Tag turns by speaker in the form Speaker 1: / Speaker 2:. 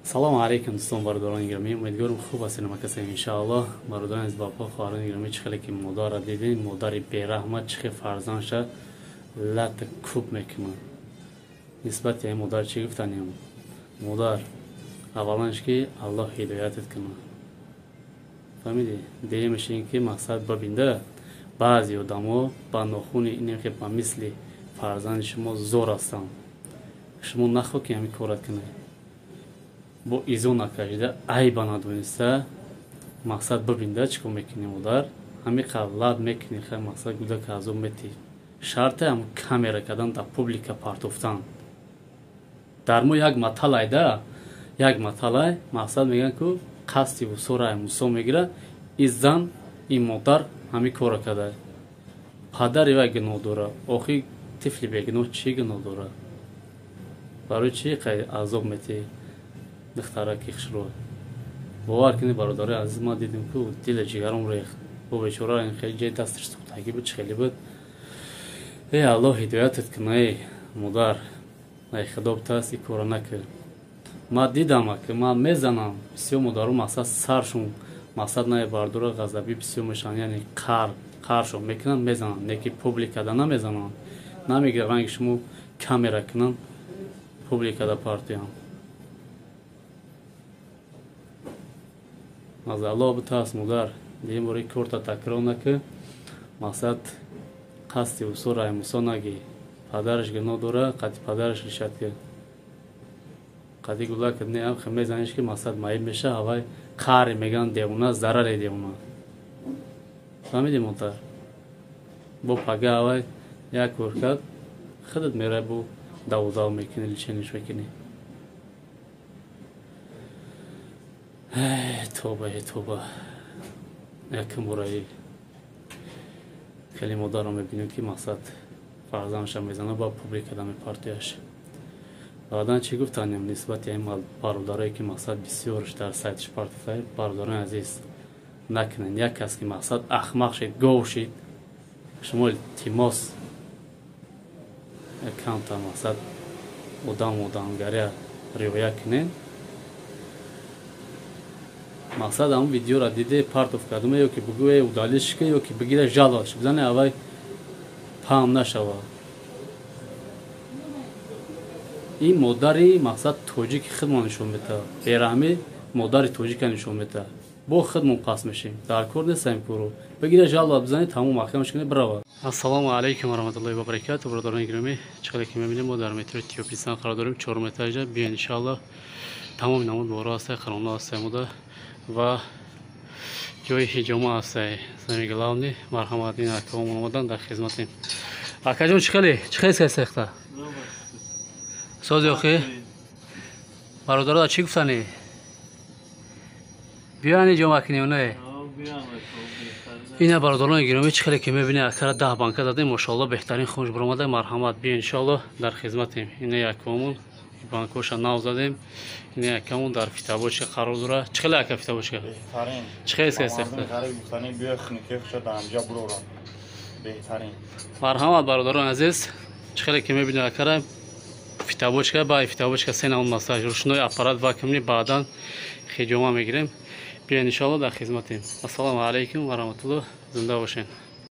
Speaker 1: Салому алейкум, дӯстон, бародарони гиромӣ. Умедворам, хуб ҳастед ҳама касем, иншааллоҳ. Бародарони азиз, бапо, хоҳарони гиромӣ, чӣ хеле ки модарра дидем, модари бераҳмат чӣ хел фарзандша лата кӯб мекунад. Нисбати ин модар чӣ гуфтанем? Модар, авваланш ки Аллоҳ ҳидоятат кунад, фаҳмидӣ? Дуюмаш ин ки мақсад бибинда, баъзе одамо ба нохуни инем ки ба мисли фарзанди шумо зор ҳастанд. Шумо нахоҳ ки ҳамин корат кунед, бо изо накашида, айба надониста. Мақсад бибинда, чӣ кор мекунӣ, модар? Ҳамин лат мекунӣ, хай, мақсад гудака азоб метӣ. Шарте ҳам камера кардан, дар публика партофтан. Дар мо як маталай да, як маталай, мақсад мегӯянд ку қасди усора Мусо мегира. И зан, ин модар ҳамин корро карда, падари вай гуноҳ дора. Охи, тифли бегуноҳ чӣ гуноҳ дора? Барои чӣ азоб метӣ духтараки хушрӯ? Бовар кунед, бародарои азиз, ман дидем ку, дили ҷигаром рехт. Бо бечора ин хеле ҷои дасташ сӯхтагӣ буд, чӣ хеле буд. Эй, Аллоҳ ҳидоятат куна, эй модар, ай худо битарс, ин корро накун. Ман дидам, ки ман мезанам, бисёр модаро мақсад саршон мақсад наебардора, ғазабӣ бисёр мешаванд, яъне қаршон мекунанд, мезананд, не ки публикада намезананд, намегиранд, ранги шумо камера кунанд, публикада партоянд. Аз Аллоҳ битарс, модар, дигар бори корта такрор накун. Мақсад қасди усора Мусо нагӣ. Падараш гуноҳ дора, қати падараш решат ки қади гула ки не ам мезаниш ки мақсад маиб меша. Ҳавай қари меган девона, зараре девона, фаҳмидӣ, модар? Бо пага ҳавай як кор кард, худат мерай, бо давудав мекунӣ, лечение ш мекунӣ. Тоба, тоба. Якум бораи хеле модарро мебинем, ки мақсад фарзандша мезана, ба публикада мепартояш. Баъдан чӣ гуфтанем нисбати ин бародарое, ки мақсад бисёрш дар сайтиш партофта? Бародарони азиз, накунед. Як кас ки мақсад ахмақ шид, гов шид, шумо илтимос, камта мақсад одам одамгария риоя кунед. Мақсад ҳамн видеоро диде, партов кардуме, ё ки бугӯе удалить ка, ё ки бигира, жалоба ш бизане, аввай паҳм нашава. Ин модари мақсад тоҷики худмон нишон метавад, бераҳмӣ модари тоҷика нишон метавад. Бо худмон пас мешем, дар кор нестаем кӯро. Бигира, жалоба бизане, тамом, маҳкамаш кунед, бирава. Ассалому алайкум варахматуллоҳи вабаракату, бародарони гиромӣ. Чӣ хеле ки мебинем, мо дар метрои Тиёпистан қарор дорем, чорум этаж а. Биёед, иншааллоҳ, тамоми намуд боро ҳастай, қаронло ҳастай мода ва ҷои ҳиҷома ҳастай. Самый главный, марҳамат, ин акаҳомон омадан, дар хизматем. Акаҷон, чӣ хеле, чӣ хел сехта сози? Охи, бародаро, чӣ гуфтанӣ? Биёян ҳиҷома кунем, не? Ина, бародарони гиромӣ, чӣ хеле ки мебинед, акара 10 банка дадем, мошоалло, беҳтарин хунш баромада. Марҳамат, биё, иншоалло, дар хизматем. Ина якомон банкоша нав задем. Ина якамон дар фитобочка қарор дора. Чӣ хеле, ака, фитобочка чӣ хел сехта? Марҳамат, бародарони азиз, чӣ хеле ки мебинед, акара фитобочка, ба фитобочка се намуд массаж, ручной аппарат, вакуумный, баъдан хиҷома мегирем. Биёед, иншоалло, дар хизматем. Ассалому алайкум ва раҳматуллоҳ, зинда бошед.